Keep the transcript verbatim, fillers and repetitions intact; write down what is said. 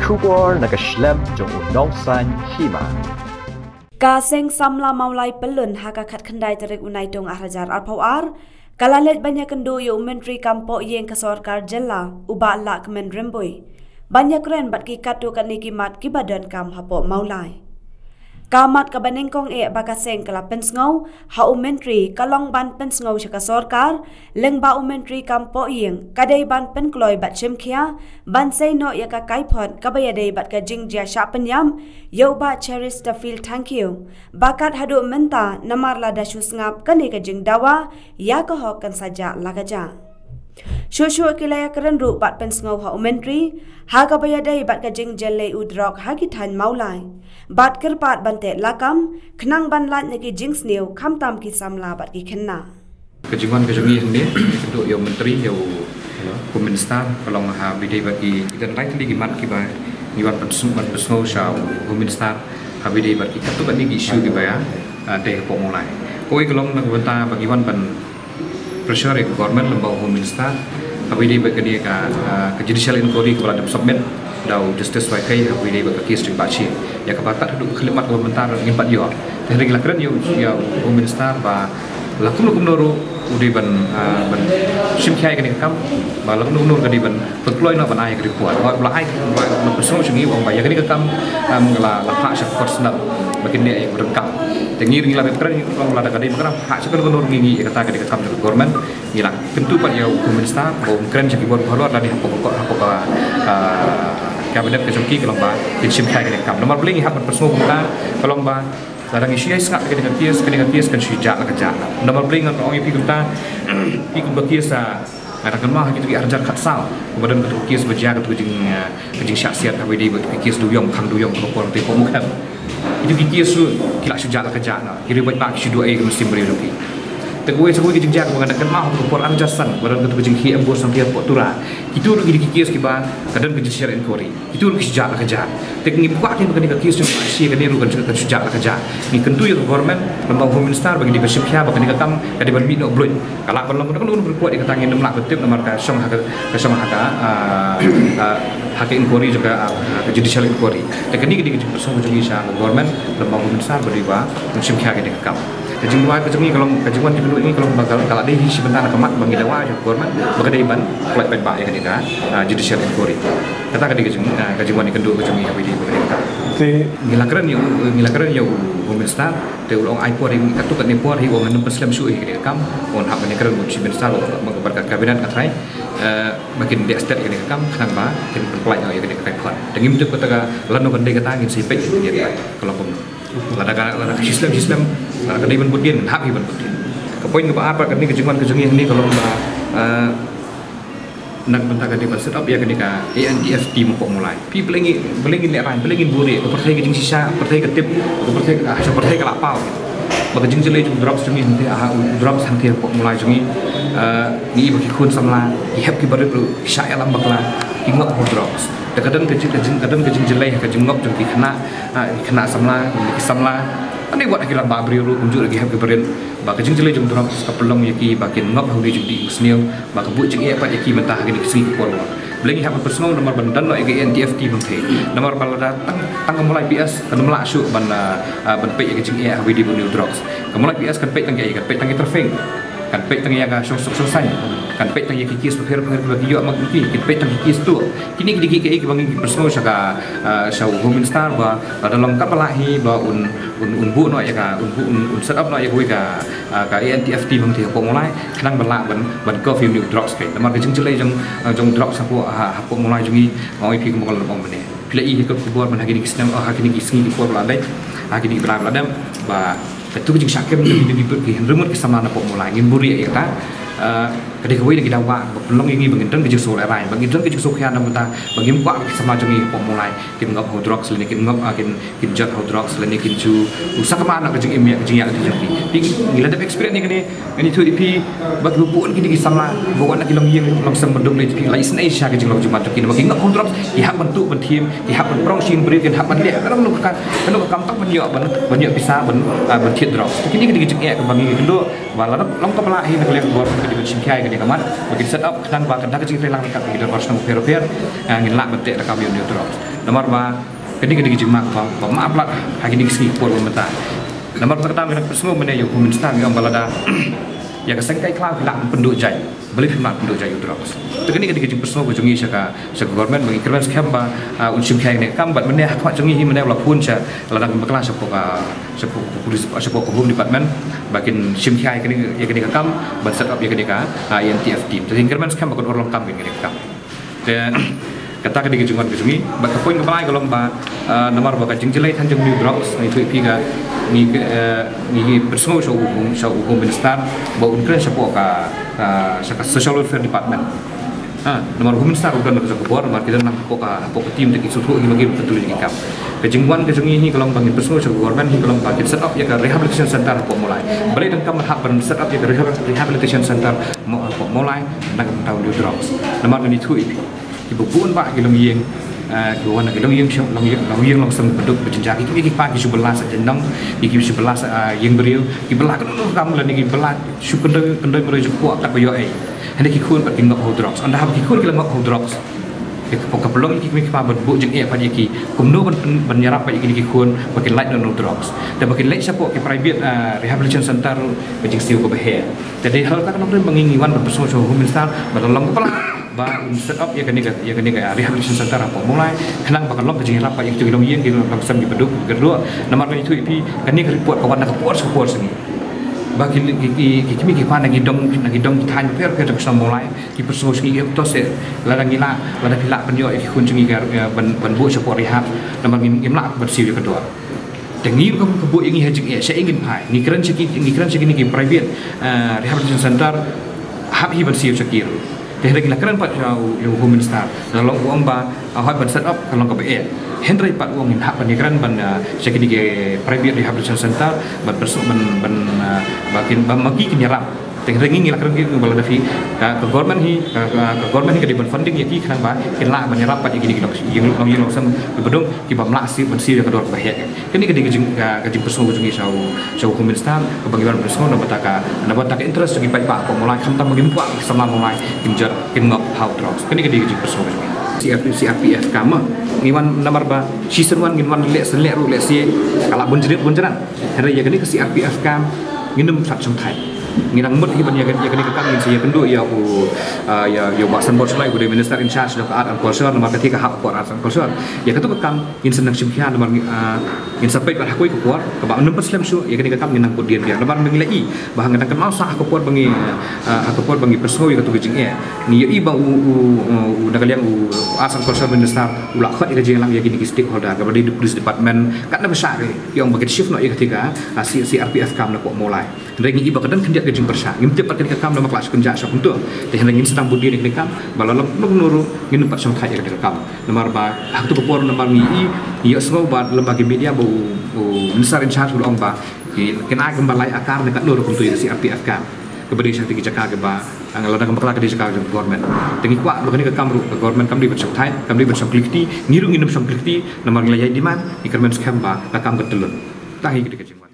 Khubor na ka shlem jong u nongsan hima. Ka seng samla Mawlai Pyllun ha ka khatkhyndai tarik u Naitung arhajar arphew ar ka la leit ban ïakynduh ïa u Myntri kam poh ïing ka sorkar jylla u Bah Lahkmen Rymbui ban ïakren bad ki katto katne ki mat kiba donkam hapoh Mawlai. Ka mat kaba nyngkong eh ba ka seng ka la pynsngew ha u Myntri ka long ban pynsngew sha ka sorkar lyngba u Myntri kam poh ïing ka dei ban pynkloi bad shimkhia ban sei noh ïa ka kaiphod kaba ïadei bad ka jingjia shah pynïap ïa u Bah Cheristerfield Thangkhiew ba kat haduh mynta namar lada shu sngap kane ka jingdawa ïa ka hok kan sa jah la ka jah. Shuh shuh ki la ïakren ruh bad pynsngew ha u Myntri ha kaba ïadei bad ka jingjyllei u drok ha ki thaiñ Mawlai bad kyrpad ban teh lakam khnang ban lait na ki jingsniew khamtam ki samla bad ki khynnah. Ka jingwan ka jong ngi hangne, ïakynduh ïa u Myntri, ïa u Home Minister, ka long ha ba ïadei bad ki, ki don lai tylli ki mat kiba ngi wan pynsngew, wan pynsngew sha u Home Minister ha ba ïadei bad ki katto katne ki issue kiba ïa, ah, dei hapoh Mawlai. Kawei ka long na ka bynta ba ngi wan ban pressure ïa ka government lyngba u Home Minister ha ba ïadei bad kane ka, ah, ka judicial inquiry kaba la dep submit da u Justice Y K ha ba ïadei bad ka case jong i Bah Shea. Ïa kaba kat haduh ka khyllipmat kaba mynta ruh ngim pat ïoh. Te hynrei ngi la kren ïa u, ïa u Home Minister ba la kumno kumno ruh u dei ban, ah, ban shim khia ïa kane ka kam, ba la kumno kumno ruh ka dei ban pynkloi noh ban ai ka report. Hooid, ba la ai, ba la pynsngew sha ngi ba ïa kane ka kam, um, la, la phah sha ka court synod ba kin leh ïa ka ryngkang. Te ngi ruh ngi la dep kren, ngi ong lada ka dei ba kren, phah sha kano kano ruh ngi, ngi ïa kata ka dei ka kam jong ka government. Ngi la kyntu pat ïa u Home Minister ba un kren sha ki bor baroh lane hapoh, hapoh, hapoh ka, ah, cabinet ka jong ki ka long ba kin shim khia ïa kane ka kam. Namar balei ngi hap ban pynsngew kumta ka long ba lada ngi shu ïai sngap ïa kane ka case, kane ka case kan shu jah la ka jah. Namar balei nga ong ïa phi kumta, phi kum ka case, ah, nga dang kynmaw ha kito ki arhajar khatsaw kaba don kato ka case ba jia kato ka jing, ah, ka jingshah siat ha ba ïadei bad ka case dewïong khang dewïong kaba por te hapoh Mawlai. Ito ki case ruh ki la shu jah la ka jah noh. Ki riew paidbah ki shu duh ei ka mynsiem briew jong ki. Te kawei sa kawei ka jingjia kaba nga dang kynmaw ha ka por arhajar san ba don kato ka jingkhih ambusance hapoh Tura. Kito ruh ki dei ki case kiba ka don ka judicial inquiry. Kito ruh ki shu jah la ka jah. Te ngim kwah kein ba kane ka case jong Bah Shea kane ruh kan shu, kan shu jah la ka jah. Ngi kyntu ïa ka government lyngba u Home Minister ba ki dei ban shim khia ba kane ka kam ka dei ban mih noh bluit. Ka lah ban long kano kano ka report ïa kata ngin ym lah ban tip namar ka shong ha ka, ka shong ha ka, ah, ah, ha ka inquiry jong ka, ah, ka judicial inquiry. Te kane ka dei ka jingpyrsad ka jong ngi sha ka government lyngba u Home Minister ba dei ba un shim khia ïa kane ka kam. Ka jingduwai ka jong ngi ka long, ka jingwan jingkynduh ngi ka long ba ka, ka la dei hi shi bynta na ka mat ba ngi dawa ïa ka government ba ka dei ban pynlait paidbah ïa kane ka, ah, judicial inquiry. Kata ka dei ka jing, ah, ka jingwan jingkynduh ka jong ngi ha ba ïadei bad kane ka kam. Te ngi la kren ïa u, ngi la kren ïa u Home Minister, te u la ong ai por ïa ngi katto katne por, hi u ong ngam pynslem shuh ïa kane ka kam, un hap ban ïakren bad u Chief Minister bad ka cabinet, nga tharai, eh, ba kin dei stet ïa kane ka kam khnang ba kin pynpynlait ïa kane ka kaiphod. Te ngim tip kata ka lano kan dei kata, ngin sa peit ïa kata ka long kumno. Lada ka, lada ka shu slem, shu slem, lada ka dei ban bud dien, hap hi ban bud dien. Ka point kaba ar pat kane ka jingwan ka jong ngi hangne ka long ba, eh, na ka bynta ka dei ban set up ïa kane ka A N T F team hapoh Mawlai. Phi balei ngi, balei ngin lehraiñ, balei ngin buhrieh, ka pyrthei ka jingshisha, pyrthei ka tip, ka pyrthei ka, ah, ka pyrthei ka la paw. Ba ka jingjyllei jong u drugs jong ngi hangtei, ah, u drugs hangtei hapoh Mawlai jong ngi, eh, ngi i ba ki khun samla, ki hep ki barit ruh ki shah ïalam bakla, ki ngop ha u drugs. Te ka don ka jing, ka jing, ka don ka jingjyllei ha ka jingngop jong ki khynnah, ah, ki khynnah samla, ki samla. Ani wat ha ki rangbah briew ruh kumjuh ruh ki hep ki barit. Ba ka jingjyllei jong u drugs ka pynlong ïa ki ba kin ngop ha u dei jingdih jingsniew. Ba ka buh jingeh pat ïa ki mynta ha kine ki sngi ki por. Balei ngi hap ban pynsngew namar ban don noh ïa ka A N T F team hangtei. Namar ba lada tang, tang ka Mawlai P S kan ym lah shuh ban, ah, ah, ban peit ïa ka jingeh ha ba ïadei bad une u drugs. Ka Mawlai P S kan peit tang ïa, kan peit tang ïa traffic. Kan peit tang ïa ka shongsuk shongsaiñ. Kan peit tang ïa ki case bapher bapher kiba ki ïoh ma ki, kan peit tang ki case tuh. Kine ki dei kiei kiba ngi pynsngew sha ka, ah, sha u Home Minister ba lada long katba lah hi ba un, un, un buh noh ïa ka, un buh, un, un set up noh ïa kawei ka, ah, ka A N T F team hangtei hapoh Mawlai. Khnang ba lah ban, ban curb ïa une u drugs keiñ. Namar ka jingjyllei jong, ah, jong u drugs hapoh, ha, hapoh Mawlai jong ngi, nga ong ïa phi kumba nga la ong mynne. Phi la i ha ka khubor mynta ha kine ki snem, oh, ha kine ki sngi ki por ba la dep, ha kine ki bnai ba la dep, ba kato ka jingshah kem jong ki, jong ki, ki hynriew ngut ki samla na hapoh Mawlai ngin buhrieh ïa kata. Eh, ka dei kawei na ki dawa ba pynlong ïa ngi ba ngin don ka jingsngew lehraiñ, ba ngin don ka jingsngewkhia na ka bynta ba ngim kwah ba ki samla jong ngi hapoh Mawlai kin ngop ha u drugs lane kin ngop, ah, kin, kin jot ha u drugs lane kin shu, u sakma na ka jingim ïa, ka jingïaid lynti jong ki. Phi, ngi la dep experience ïa kane, ngan ïathuh ïa phi ba kiba bun kine ki samla ba wan na ki longïing longsem ban duk leit, phi la isynei shisha ka jinglong jingman jong ki namar ki ngop ha u drugs, ki hap ban tuh ban thiem, ki hap ban prong sha ïing briew, ki hap ban leh kano kano ka, kano ka kam tang ban ïoh, ban, ban ïoh pisa, ban, ah, ban thied drugs. Te kine ki dei ki jingeh kiba ngi ïakynduh ba lada long kaba lah hi na ka liang ka bor ka dei ban shim khia ïa kane. ka mat ba kin set up khnang ba ka dak ka jingtrei lang ryngkat bad ki dorbar shnong bapher bapher, ah, ngin lah ban teh da ka kam ïa u drugs. Namar ba kane ka dei ka jingma kaba, ba map lad ha kine ki sngi ka por ba mynta. Namar ba kata ka daw ngi dang pynsngew mynne ïa u Home Minister ngi ong ba lada ïa ka seng kai khlaw phi lah ban pynduh jai, balei phim lah pynduh jai ïa u drugs? Te kane ka dei ka jingpynsngew ka jong ngi sha ka, sha ka government ba ngi kyrmen skhem ba, ah, un shim khia ïa kane ka kam. Bad mynne ha khmat jong ngi hi mynne u la phone sha, la dang bakla shapoh ka, shapoh ka police, shapoh ka Home Department ba kin shim khia ïa kane, ïa kane ka kam ban set up ïa kane ka, ah, A N T F team. Te ngi kyrmen skhem ba kan urlong kam ïa kane ka kam. Te kata ka dei ka jingwan ka jong ngi. Bad ka point kaba lai ka long ba, ah, namar ba ka jingjyllei than jong une u drugs, ngi ïathuh ïa phi ka, ngi, eh, ngi pynsngew sha u, sha u Home Minister ba un kren shapoh ka, ah, sha ka Social Welfare Department. Ah, namar u Home Minister u don la ka jong ka bor, namar ki don lang hapoh ka, hapoh ka team te ki sngewthuh hi ma ki ban pyntlun ïa ki kam. Ka jingwan ka jong ngi hi ka long ba ngin pynsngew sha ka government hi ka long ba kin set up ïa ka rehabilitation center hapoh Mawlai. Balei donkam ban hap ban set up ïa ka rehab-, rehabilitation center mo-, hapoh Mawlai na ka bynta une u drugs. Namar ngi ïathuh ïa phi, kiba bun bah ki longïing, eh, kiba wan na ki longïing shong, longïing, longïing longsem ba duk ba jynjar, ki kmie ki kpa ki shu bylla sah jaiñdong, ki, ki shu bylla sah, ah, ïing briew, ki bylla kano kano ka kam lane ki bylla shu kyndoi, kyndoi marwei jingkwah kat ba ïoh ei. Hynrei ki khun pat ki ngop ha u drugs. Ynda haba ki khun ki la ngop ha u drugs, ka, ka pynlong ïa ki kmie ki kpa ban buh jingeh pat ïa ki kumno ban, ban ïarap pat ïa kine ki khun ba kin lait noh na u drugs. Te ba kin leit shapoh ki private, ah, rehabilitation center ruh ka jingsiew kaba heh. Te dei halor kata ka nongrim ba ngi, ngi wan ban pynsngew sha u Home Minister ba la long kaba lah ba un set up ïa kane ka, ïa kane ka rehabilitation center hapoh Mawlai khnang ba kan long ka jingïarap pat ïa kito ki longïing, ki longsem, kiba duk, kiba kyrduh. Namar ngi ïathuh ïa phi, kane ka report ka wan na ka por sha ka por sha ngi ba ki, ki, ki, ki kmie ki kpa na ki dong, na ki dong ki thaiñ bapher bapher jong ka shnong Mawlai ki pynsngew sha ngi, ïa to se, lada ngi lah, lada phi lah pynïoh ïa ki khun jong ngi ka, eh, ban, ban buh shapoh rehab, namar ngim, ngim lah ban siew ïa ka dor. Te ngi ruh ka buh ïa ngi ha jingeh, shaei ngin phai? Ngi kren sha ki, ngi kren sha kine ki private, eh, rehabilitation center, hap hi ban siew sha ki ruh. Te hynrei ngi la kren pat sha u, u Home Minister, la long u ong ba, ah, hooid ban set up ka long kaba eh. Hynrei pat u ong ngin hap ban ïakren ban, ah, sha kine ki private rehabilitation center ban pyrshah ban, ban, ah, ba kin, ba ma ki kin ïarap. Te hynrei ngi, ngi la kren ki ba lada phi, ka, ka government hi, ka, ka, ka government hi ka dei ban funding ïa ki khnang ba kin lah ban ïarap pat ïa kine ki long, ïa ki long, ïa ki longsem kiba duk, ki bym lah siew ban siew ïa ka dor kaba heh. Kane ka dei ka jing, ka, ka jingpynsngew ka jong ngi sha u, sha u Home Minister, kaba ngi wan pynsngew na bynta ka, na bynta ka interest jong ki paidbah hapoh Mawlai, khamtam ba ngim kwah ki samla Mawlai kin jer, kin ngop ha u drugs. Kane ka dei ka jingpynsngew ka jong ngi. C R P, C R P F kam, ngi wan namar ba shisien wan ngin wan leh sien leh ruh leh sien, ka la bun jrit bun jrat. Hynrei ïa kane ka C R P F kam ngin ym shah shongthait. Ngi nang mut hi ban ïa, ïa kane ka kam ngin sa ïakynduh ïa u, ah, ïa, ïa u Bah Sanbor Shullai, u dei Minister in charge jong ka Art and Culture, namar ka dei ka hap ka por Art and Culture. Ïa katu ka kam ngin sa nang shim khia namar ngi, ah, ngin sa peit bad ha kawei ka por kaba ngin ym pat slem shuh. Ïa kane ka kam ngin nang bud dien biang namar ngi la i ba ha ka dang kynmaw sah ha ka por ba ngi, ah, ha ka por ba ngi pynsngew ïa katu ka jingeh, ngi ïohi ba u, u, u, u na ka liang u Arts and Culture Minister u la khot ïa ka jingïalang ïa kine ki stakeholder kaba dei u police department, katba shah ri ïa ong ba kin shift noh ïa katu ka, ah, C-, C R P F kam napoh Mawlai. Hynrei ngi i ba ka don khyndiat ka jingpyrshah. Ngim tip pat kane ka kam namar ka la shu kynjah sha kumto. Te hynrei ngin sa nang bud dien ïa kane ka kam ba la long kumno ruh ngin ym pat shongthait ïa kane ka kam. Namar ba ha katu ka por namar ngi i, ngi ïohsngew ba lem bad ki media ba u, u Minister in charge u la ong ba ki, kin ai kumba lai akar ne katno ruh kumto ïa ka C R P F kam. Kaba dei sha kata ki jaka kiba, ah, lada ngam bakla ka dei jaka jong ka government. Te ngi kwah ba kane ka kam ruh ka government kam dei ban shongthait, kam dei ban shong kli kti, ngi ruh ngin ym shong kli kti namar ngi la ïai demand, ngi kyrmen skhem ba ka kam kan tyllun. Tang hi ka dei ka jingwan.